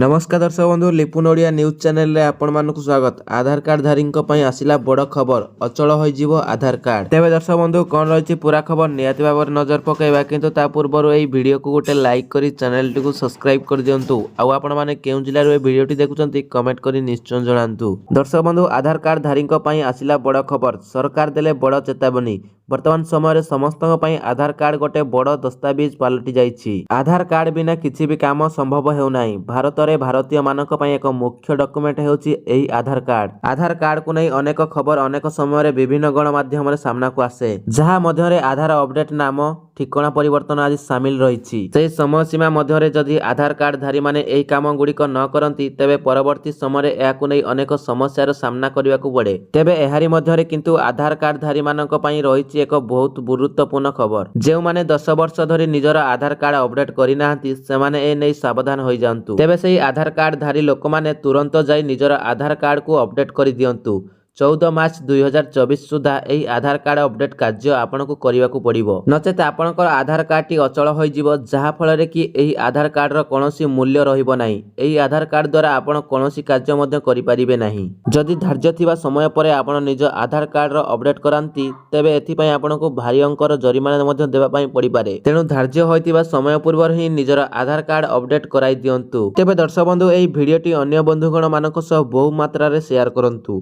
ନମସ୍କାର ଦର୍ଶକ ବନ୍ଧୁ, ଲିପୁନ ଓଡ଼ିଆ ନ୍ୟୁଜ୍ ଚ୍ୟାନେଲରେ ଆପଣମାନଙ୍କୁ ସ୍ୱାଗତ। ଆଧାର କାର୍ଡଧାରୀଙ୍କ ପାଇଁ ଆସିଲା ବଡ଼ ଖବର, ଅଚଳ ହୋଇଯିବ ଆଧାର କାର୍ଡ। ତେବେ ଦର୍ଶକ ବନ୍ଧୁ, କ'ଣ ରହିଛି ପୁରା ଖବର ନିହାତି ଭାବରେ ନଜର ପକାଇବା, କିନ୍ତୁ ତା ପୂର୍ବରୁ ଏହି ଭିଡ଼ିଓକୁ ଗୋଟେ ଲାଇକ୍ କରି ଚ୍ୟାନେଲଟିକୁ ସବସ୍କ୍ରାଇବ୍ କରିଦିଅନ୍ତୁ। ଆଉ ଆପଣମାନେ କେଉଁ ଜିଲ୍ଲାରୁ ଏହି ଭିଡ଼ିଓଟି ଦେଖୁଛନ୍ତି, କମେଣ୍ଟ କରି ନିଶ୍ଚୟ ଜଣାନ୍ତୁ। ଦର୍ଶକ ବନ୍ଧୁ, ଆଧାର କାର୍ଡଧାରୀଙ୍କ ପାଇଁ ଆସିଲା ବଡ଼ ଖବର, ସରକାର ଦେଲେ ବଡ଼ ଚେତାବନୀ। ବର୍ତ୍ତମାନ ସମୟରେ ସମସ୍ତଙ୍କ ପାଇଁ ଆଧାର କାର୍ଡ ଗୋଟେ ବଡ଼ ଦସ୍ତାବିଜ ପାଲଟି ଯାଇଛି। ଆଧାର କାର୍ଡ ବିନା କିଛି ବି କାମ ସମ୍ଭବ ହେଉନାହିଁ। ଭାରତରେ ଭାରତୀୟମାନଙ୍କ ପାଇଁ ଏକ ମୁଖ୍ୟ ଡକ୍ୟୁମେଣ୍ଟ ହେଉଛି ଏହି ଆଧାର କାର୍ଡ। ଆଧାର କାର୍ଡକୁ ନେଇ ଅନେକ ଖବର ଅନେକ ସମୟରେ ବିଭିନ୍ନ ଗଣମାଧ୍ୟମରେ ସାମ୍ନାକୁ ଆସେ, ଯାହା ମଧ୍ୟରେ ଆଧାର ଅପଡେଟ୍, ନାମ ଠିକଣା ପରିବର୍ତ୍ତନ ଆଦି ସାମିଲ ରହିଛି। ସେହି ସମୟ ସୀମା ମଧ୍ୟରେ ଯଦି ଆଧାର କାର୍ଡଧାରୀମାନେ ଏହି କାମ ଗୁଡ଼ିକ ନ କରନ୍ତି, ତେବେ ପରବର୍ତ୍ତୀ ସମୟରେ ଏହାକୁ ନେଇ ଅନେକ ସମସ୍ୟାର ସାମ୍ନା କରିବାକୁ ପଡ଼େ। ତେବେ ଏହାରି ମଧ୍ୟରେ କିନ୍ତୁ ଆଧାର କାର୍ଡଧାରୀମାନଙ୍କ ପାଇଁ ରହିଛି ଏକ ବହୁତ ଗୁରୁତ୍ୱପୂର୍ଣ୍ଣ ଖବର। ଯେଉଁମାନେ 10 ବର୍ଷ ଧରି ନିଜର ଆଧାର କାର୍ଡ ଅପଡେଟ୍ କରିନାହାନ୍ତି, ସେମାନେ ଏ ନେଇ ସାବଧାନ ହୋଇଯାଆନ୍ତୁ। ତେବେ ସେହି ଆଧାର କାର୍ଡଧାରୀ ଲୋକମାନେ ତୁରନ୍ତ ଯାଇ ନିଜର ଆଧାର କାର୍ଡକୁ ଅପଡେଟ୍ କରିଦିଅନ୍ତୁ। 14 ମାର୍ଚ୍ଚ 2024 ସୁଦ୍ଧା ଏହି ଆଧାର କାର୍ଡ ଅପଡେଟ୍ କାର୍ଯ୍ୟ ଆପଣଙ୍କୁ କରିବାକୁ ପଡ଼ିବ, ନଚେତ ଆପଣଙ୍କର ଆଧାର କାର୍ଡଟି ଅଚଳ ହୋଇଯିବ, ଯାହାଫଳରେ କି ଏହି ଆଧାର କାର୍ଡର କୌଣସି ମୂଲ୍ୟ ରହିବ ନାହିଁ। ଏହି ଆଧାର କାର୍ଡ ଦ୍ୱାରା ଆପଣ କୌଣସି କାର୍ଯ୍ୟ ମଧ୍ୟ କରିପାରିବେ ନାହିଁ। ଯଦି ଧାର୍ଯ୍ୟ ଥିବା ସମୟ ପରେ ଆପଣ ନିଜ ଆଧାର କାର୍ଡର ଅପଡେଟ୍ କରାନ୍ତି, ତେବେ ଏଥିପାଇଁ ଆପଣଙ୍କୁ ଭାରି ଅଙ୍କର ଜରିମାନା ମଧ୍ୟ ଦେବା ପାଇଁ ପଡ଼ିପାରେ। ତେଣୁ ଧାର୍ଯ୍ୟ ହୋଇଥିବା ସମୟ ପୂର୍ବରୁ ହିଁ ନିଜର ଆଧାର କାର୍ଡ ଅପଡେଟ୍ କରାଇ ଦିଅନ୍ତୁ। ତେବେ ଦର୍ଶକ ବନ୍ଧୁ, ଏହି ଭିଡ଼ିଓଟି ଅନ୍ୟ ବନ୍ଧୁଗଣ ମାନଙ୍କ ସହ ବହୁ ମାତ୍ରାରେ ସେୟାର କରନ୍ତୁ।